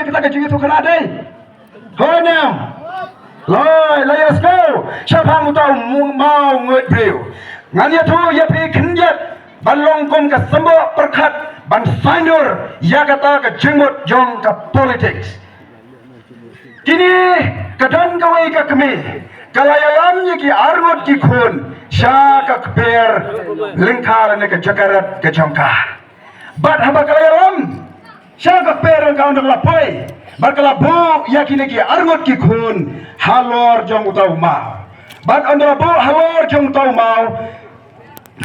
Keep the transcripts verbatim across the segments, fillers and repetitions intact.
Kata ka jingïathuhkhana dei. Hoi ne em? Loi, la ïa sngewthuh shaphang uta u maw nguid briew. Ngan ïathuh ïa phi khyndiat ban long kum ka symboh pyrkhat ban saiñdur ïa kata ka jingmut jong ka politics. Kine, ka don kawei ka kmie ka la ïalam ïa ki arngut ki khun sha ka kper lyngkha lane ka jaka rat ka jong ka. Bad haba ka la ïalam sha ka kper lyngkha, ynda ka la poi bad ka la buh ïa kine ki arngut ki khun halor jong uta u maw. Bad ynda la buh halor jong uta u maw,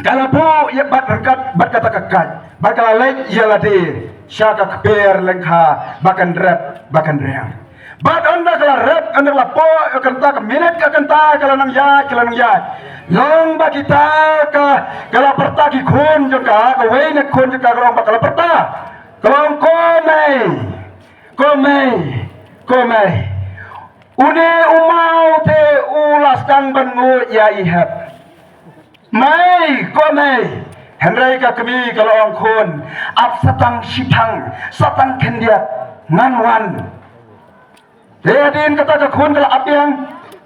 ka la buh ïa bad ryngkat bad kata ka kait, bad ka la leit ïa lade sha ka kper lyngkha ba kan rep ba kan riang. Bad ynda ka la rep, ynda ka la poi, ïa kata ka minit ka kynta ka la nang ïaid, ka la nang ïaid. Long ba kita ka, ka la pyrta ki khun jong ka, kawei na khun jong ka ka long ba ka la pyrta. Ka long, "Ko mei, ko mei, ko mei, une u maw te u la sdang ban nguid ïa i hep. Mei, ko mei." Hynrei ka kmie ka la ong, "Khun, ap sa tang shiphang, sa tang khyndiat, ngan wan." Te hadien kata ka khun ka la ap biang,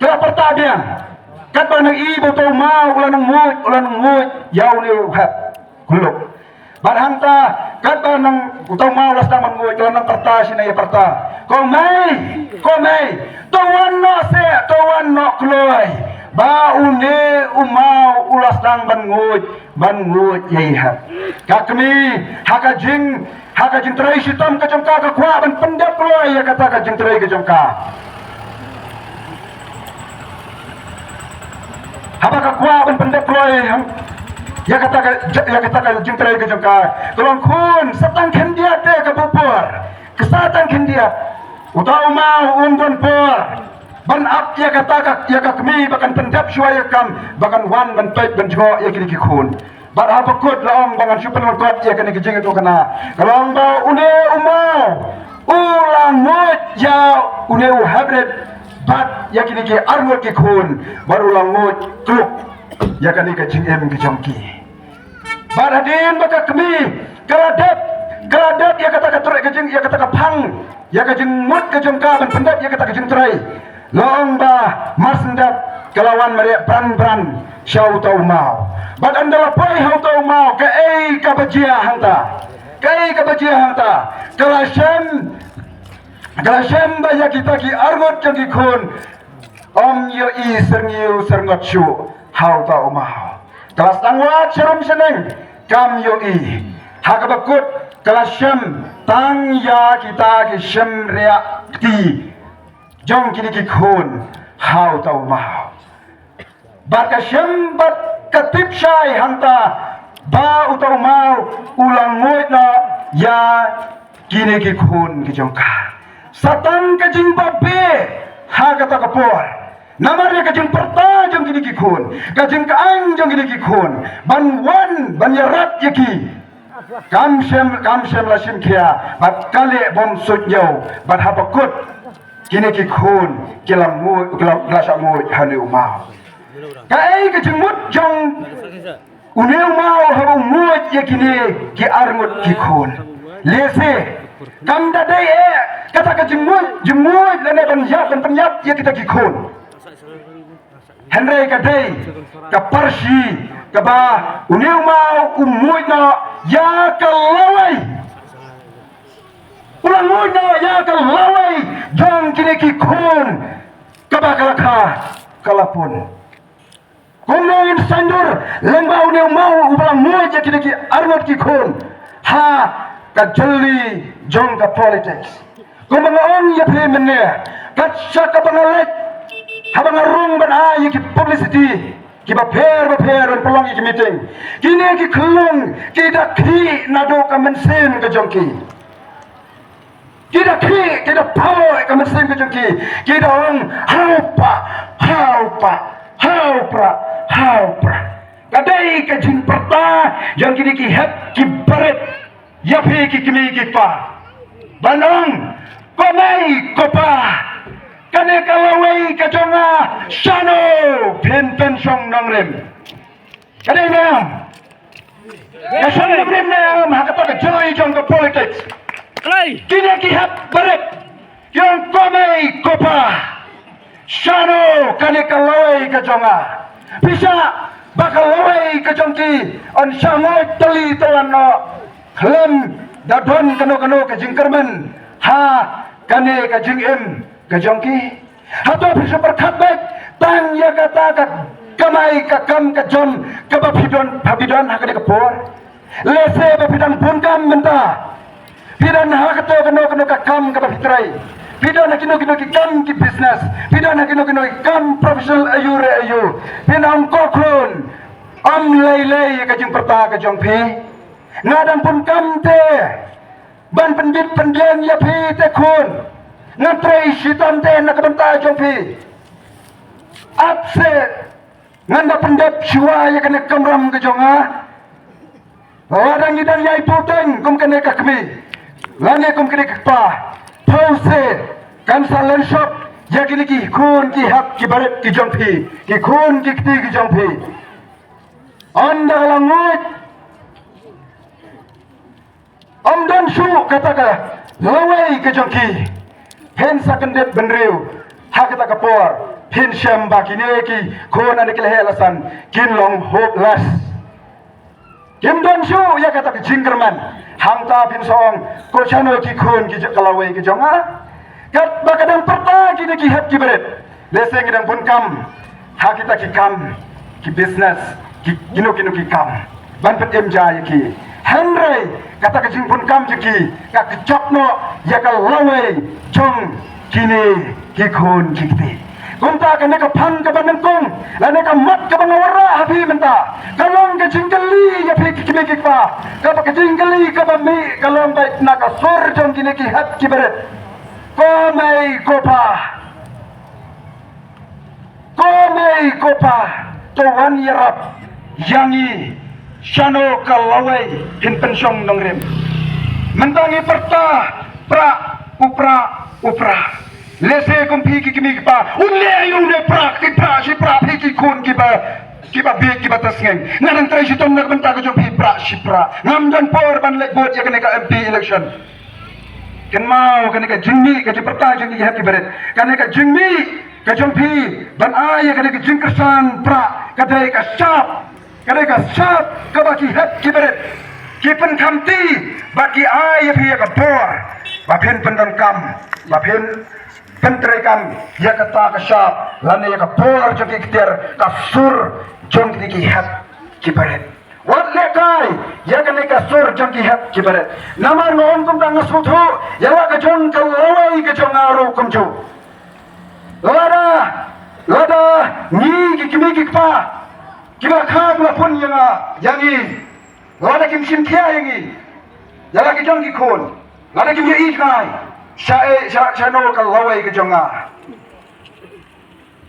ka la pyrta biang. Katba nang i ba uta u maw u la nang nguid, u la nang nguid ïa une u hep. Kulo. Bad hangta, katba nang uta u maw u la sdang ban nguid, ka la nang pyrta shane ïa pyrta, "Ko mei, ko mei, to wan noh seh, to wan noh kloi, ba une u maw u la sdang ban nguid, ban nguid ïa i hep." Ka kmie, ha ka jing, ha ka jingtrei shitom ka jong ka, ka kwah ban pyndep kloi ïa kata ka jingtrei ka jong ka. Haba ka kwah ban pyndep kloi ïa kata ka, ïa kata ka jingtrei ka jong ka, ka long, "Khun, sa tang khyndiat te ka buh por. Ka sa tang khyndiat. Uta u maw um don por ban ap ïa kata ka, ïa ka kmie ba kan pyndep shuwa ïa ka kam, ba kan wan ban peit ban jngoh ïa kine ki khun." Bad haba kut la ong ba ngan shu pynlyngkot ïa kane ka jingïathuhkhana, ka long ba une u maw u la nguid ïa une u hep rit bad ïa kine ki arngut ki khun, bad u la nguid kluk ïa kane ka jingim ka jong ki. Bad hadien ba ka kmie ka la dep, ka la dep ïa kata ka trei ka jing, ïa kata ka phang, ïa ka jingmut ka jong ka ban pyndep ïa kata ka jingtrei, la ong ba mar shen dep ka la wan mareh bran bran sha uta u maw. Bad ynda la poi ha uta u maw, kaei kaba jia hangta? Kaei kaba jia hangta? Ka la shem, ka la shem ba ïa kita ki arngut jong ki khun ym ïohi syrngiew syrngot shuh ha uta u maw. Ka la sdang wad sharum shaneng, kam ïohi. Ha kaba kut ka la shem tang ïa kita ki shymriah kti jong kine ki khun ha uta u maw. Bad ka shem bad ka tip shai hangta ba uta u maw u la nguid noh ïa kine ki khun ki jong ka. Sa tang ka jingbabe ha kata ka por. Namar ïa ka jingpyrta jong kine ki khun, ka jingkyang jong kine ki khun ban wan ban ïarap ïa ki, kam shem, kam shem la shim khia, bad ka leh bym suit ñiew, bad haba kut kine ki khun ki la nguid, ki la, ki la shah nguid ha une u maw. Kaei ka jingmut jong une u maw haba u nguid ïa kine ki arngut ki khun? Lehse kam da dei eh kata ka jingmut, jingmut lane ban ïap, ban pynïap ïa kita ki khun. Hynrei ka dei ka parshi kaba une u maw u nguid noh ïa ka lawei. U la nguid noh ïa ka lawei jong kine ki khun kaba ka la kha ka la pun. Kumno ngin saiñdur lyngba une u maw uba la nguid ïa kine ki arngut ki khun ha ka jylli jong ka politics? Kumba nga ong ïa phi mynne, kat sha kaba nga leit, haba nga rung ban ai ïa ki publicity kiba pher ba pher, ban pynlong ïa ki meeting, kine ki khyllung ki da khih naduh ka mynsiem ka jong ki. Ki da khih, ki da pynlong ïa ka mynsiem ka jong ki. Ki da ong, "Hau pah, hau pah, hau prah, hau prah." Ka dei ka jingpyrta jong kine ki hep ki barit ïa phi ki kmie ki kpa, ban ong, "Ko mei ko pa, kane ka lawei ka jong nga, shano phin pynshong nongrim?" Ka dei ne em? Ka shong nongrim ne em ha kata ka jingïaid jong ka politics? Kine ki hep barit, Ïong ko mei ko pa, shano kane ka lawei ka jong nga? Pisa ba ka lawei ka jong ki yn shah ngoi tylli tyllan noh khlem da don kano kano ka jingkyrmen ha kane ka jingim ka jong ki. Hato phi shu pyrkhat beit tang ïa kata ka kamai ka kam ka jong kaba phi don, phi don ha kane ka por? Lehse ba phi dang bun kam mynta, phi don ha kato kano kano ka kam kaba phi trei, phi don ha kino kino ki kam ki business, phi don ha kino kino ki kam professional aiu re aiu, phi nang ko khun, ym lei lei ka jingpyrta ka jong phi. Nga dang bun kam te ban pynbit pynbiang ïa phi te khun, nga trei shitom te na ka bynta jong phi. Ap se ngan da pyndep shuwa ïa kane ka kamram ka jong nga. Lada ngi dang ïai buteng kum kane ka kmie lane kum kane ka kpa, phew se kan sa len shop ïa kine ki khun ki hep ki barit ki jong phi, ki khun ki kti ki jong phi. Ynda la nguid, ym don shuh kata ka lawei ka jong ki. Phin sa kyndit bynriew ha kata ka por, phin shem ba kine ki khun ane ki leheh lasan kin long hopeless. Kim don shuh ïa kata ka jingkyrmen. Hangta phin sa ong, ko shano ki khun ki j-, ka lawei ka jong nga? Katba ka dang pyrta kine ki hep ki barit, lehse ngi dang bun kam ha kita ki kam ki business, ki kino kino ki kam ban pynim ja ïa ki. Hynrei kata ka jingbun kam jong ki ka kjop noh ïa ka lawei jong kine ki khun ki kti. Kumta kane ka phang kaba nyngkong lane ka mat kaba nga wanrah ha phi mynta ka long ka jingkylli ïa phi ki kmie ki kpa. Kaba ka jingkylli kaba mih ka long beit na ka sur jong kine ki hep ki barit. Ko mei ko pa, ko mei ko pa, to wan ïarap ïa ngi. Shano ka lawei phin pynshong nongrim? Mynta ngi pyrta pra u pra u pra. Lehse kum phi ki kmie ki kpa, u leh u leh pra, ki pra shi pra, phi ki khun kiba, kiba bieit kiba tngen. Nga dang trei shitom na ka bynta ka jong phi pra shi pra. Ngam don por ban leit vote ïa kane ka M P election. Kynmaw kane ka jingmih ka jingpyrta jong ki hep ki barit, kane ka jingmih ka jong phi ban ai ïa kane ka jingkyrshan pra ka dei ka shap, ka dei ka shap kaba ki hep ki barit ki pynkhamti bad ki ai ïa phi ïa ka bor ba phin pyndonkam, ba phin pyntreikam ïa kata ka shap lane ïa ka bor jong ki ktien ka sur jong ki hep ki barit. Wat lehkai ïa kane ka sur jong ki hep ki barit. Namar nga ong kumta, nga sngewthuh ïa la ka jong ka lawei ka jong nga ruh kumjuh. Lada, lada ngi ki kmie ki kpa kiba kha kiba pun ïa nga, ïa ngi, lada kim shim khia ïa ngi, ïa la ka jong ki khun, lada kim ïohi jngai, sha e, sha, shano ka lawei ka jong nga?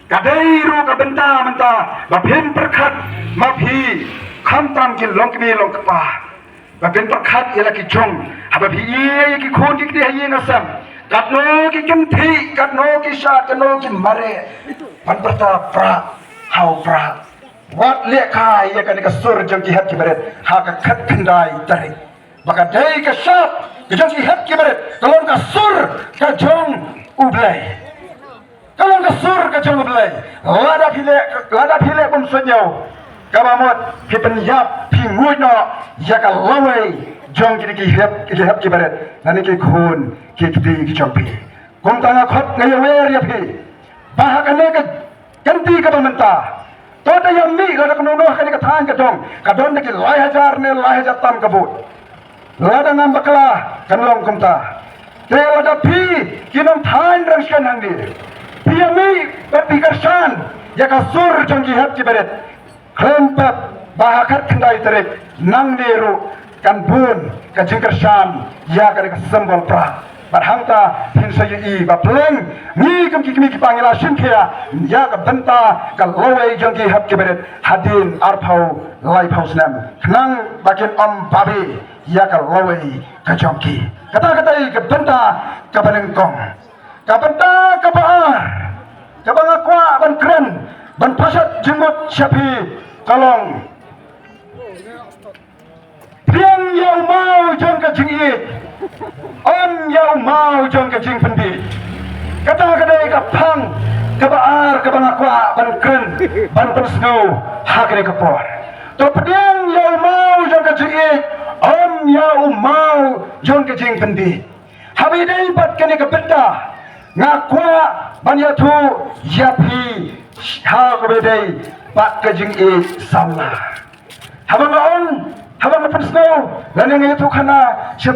Ka dei ruh ka bynta mynta ba phin pyrkhat ma phi, khamtam ki longkmie longkpa, ba phin pyrkhat ïa la ki jong, haba phi ïa ki khun ki kti ha ïing ha sem, katno ki kynthih, katno ki shad, katno ki mareh ban pyrta pra ha u pra. Wat lehkai ïa kane ka sur jong ki hep ki barit ha ka khatkhyndai tarik. Ba ka dei ka shap ka jong ki hep ki barit ka long ka sur ka jong U Blei. Ka long ka sur ka jong U Blei. Lada phi leh, lada phi leh bym suidñiew, kaba mut phi pynïap, phi nguid noh ïa ka lawei jong kine ki hep, ki hep ki barit, lane ki khun ki kti ki jong phi. Kumta nga khot, nga ïawer ïa phi ba ha kane ka kynti kaba mynta, to da ïa mih, lada kano kano ha kane ka thaiñ ka dong ka don da ki lai hajar ne lai hajar tam ka vote. Lada ngam bakla kan long kumta. Te lada phi ki nongthaiñ rangshken hangne, phi ïa mih bad phi kyrshan ïa ka sur jong ki hep ki barit, khlem pep ba ha khatkhyndai tarik nangne ruh kan bun ka jingkyrshan ïa kane ka symbol pra. Bad hangta phin sa ïohi ba pleng ngi kum ki kmie ki kpa ngi la shim khia ïa ka bynta ka lawei jong ki hep ki barit hadien arphew laiphew snem, khnang ba kin ym babe ïa ka lawei ka jong ki. Kata ka dei ka bynta kaba nyngkong. Ka bynta kaba ar kaba nga kwah ban kren, ban pashat jingmut sha phi ka long, pdiang ïa u maw jong ka jingïeit, ym ïa u maw jong ka jingpynbieit. Kata ka dei ka phang kaba ar kaba nga kwah ban kren, ban pynsngew ha kane ka por. To pdiang ïa u maw jong ka jingïeit, ym ïa u maw jong ka jingpynbieit. Haba ïadei bad kane ka bynta, nga kwah ban ïathuh ïa phi ha kaba ïadei bad ka jingïeit samla. Haba nga ong, haba nga pynsngew lane nga ïathuh khana sha